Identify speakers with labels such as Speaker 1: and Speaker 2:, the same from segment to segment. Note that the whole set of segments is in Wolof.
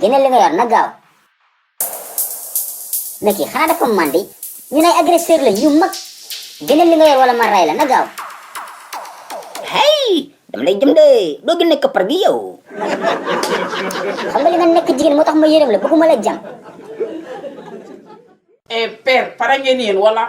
Speaker 1: génne li nga yor na gaaw mais kii xanaa dafa mandi ñu nay agresseur la yu mag génne li nga yor wala ma ray la na gaaw
Speaker 2: hey dama lay jëm de doo gën nekk par gi yow.
Speaker 1: xam nga li nga nekk jigéen moo tax ma yërëm la bëgguma la jam
Speaker 3: père pare ngeen yéen wala.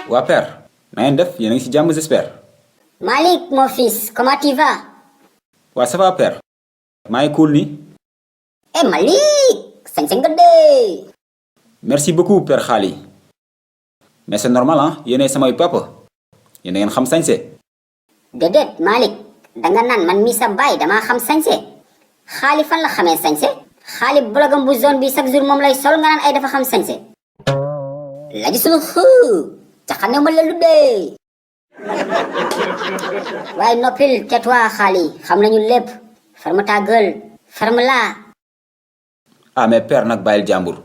Speaker 4: waa père na ngeen def yéen a ngi ci jàmm j'espère.
Speaker 1: Malik mon fils comment tu vas
Speaker 4: waa ça va père. maa ngi cool ni.
Speaker 1: Malik sañ-sañ nga de
Speaker 4: merci beaucoup père Xaali. mais c'est normal ah yéenay samay papa. yéen a ngeen xam sañse.
Speaker 1: déedéet Malik danga naan man mii sa baay damaa xam sañse Xaali fan la xamee sañse Xaali blogam bu zone bi chaque jour moom lay sol nga naan ay dafa xam sañse la ji sunu xuu ca xam ne ma la lu dee waaye noppil tais-toi Xaali xam nañu lépp ferme ta gueule ferme la
Speaker 4: ah mais père nag bàyyil jàmbur.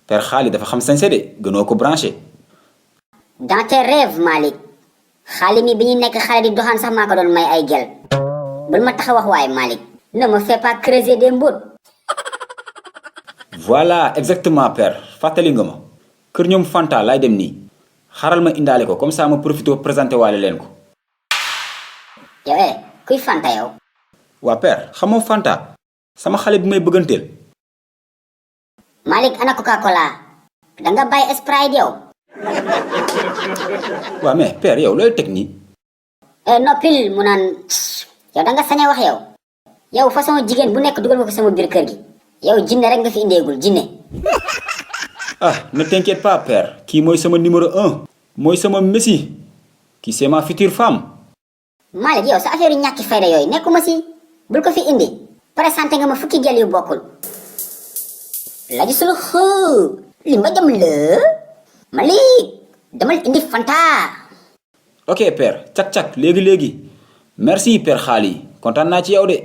Speaker 4: père Xaali dafa xam sañse de gënoo ko branché.
Speaker 1: dans tes rêves Malik Xaali mi bi ñu nekk xale di doxaan sax maa ko doon may ay gel bul ma tax a wax waaye Malik ne me fais pas creuser des mbóot
Speaker 4: voilà exactement père fàttali nga ma. kër ñoom Fanta laay dem nii. xaral ma indaale ko comme ça ma profité présenté waale leen ko.
Speaker 1: yow kuy Fanta yow
Speaker 4: waa père xamoo Fanta. sama xale bi may bëgganteel.
Speaker 1: Malik ana Coca-Cola danga bàyyi Sprite yow
Speaker 4: waa mais père yow looy teg nii.
Speaker 1: noppil mu naan yow danga sañ a wax yow façon jigéen bu nekk dugal nga ko sama biir kër gi yow jinne rek nga fi indeegul jinne
Speaker 4: ah ne t'inquiète pas père kii mooy sama numéro 1. mooy sama messi. kii c'est ma future femme.
Speaker 1: Malik yow sa affaire yu ñàkki fayda yooyu nekkuma si bul ko fi indi présenté nga ma fukki gel yu bokkul la ji sulu xuu li ma jëm la Malik demal indi Fanta
Speaker 4: ok père cak-cak léegi-léegi. merci père Xaali kontaan naa ci yow de.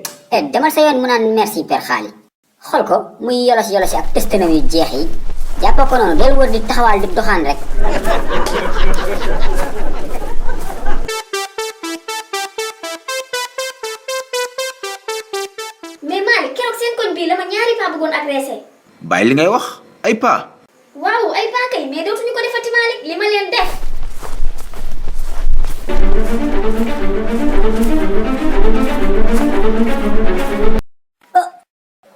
Speaker 1: demal sa yoon mu naan merci père Xaali xool ko muy yolosi ak testanam yu jeex yi jàppoo ko noonu del wër di taxawaal di doxaan rek
Speaker 5: mais Malick keroog seen koñ bii la ma ñaari paa bëggoon agressé.
Speaker 4: bàyyi li ngay wax ay pa.
Speaker 5: waaw ay paa kay mais dootuñu ko defati Malick li ma leen def.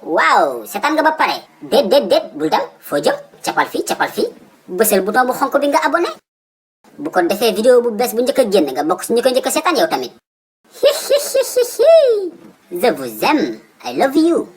Speaker 1: waaw seetaan nga ba pare déet bul dem foo jëm capal fii bësal bouton bu xonk bi nga abonné bu ko defee vidéo bu bees bu njëkk a génn nga bokk si ñu ko njëkk a seetaan yow tamit je vous aime I love you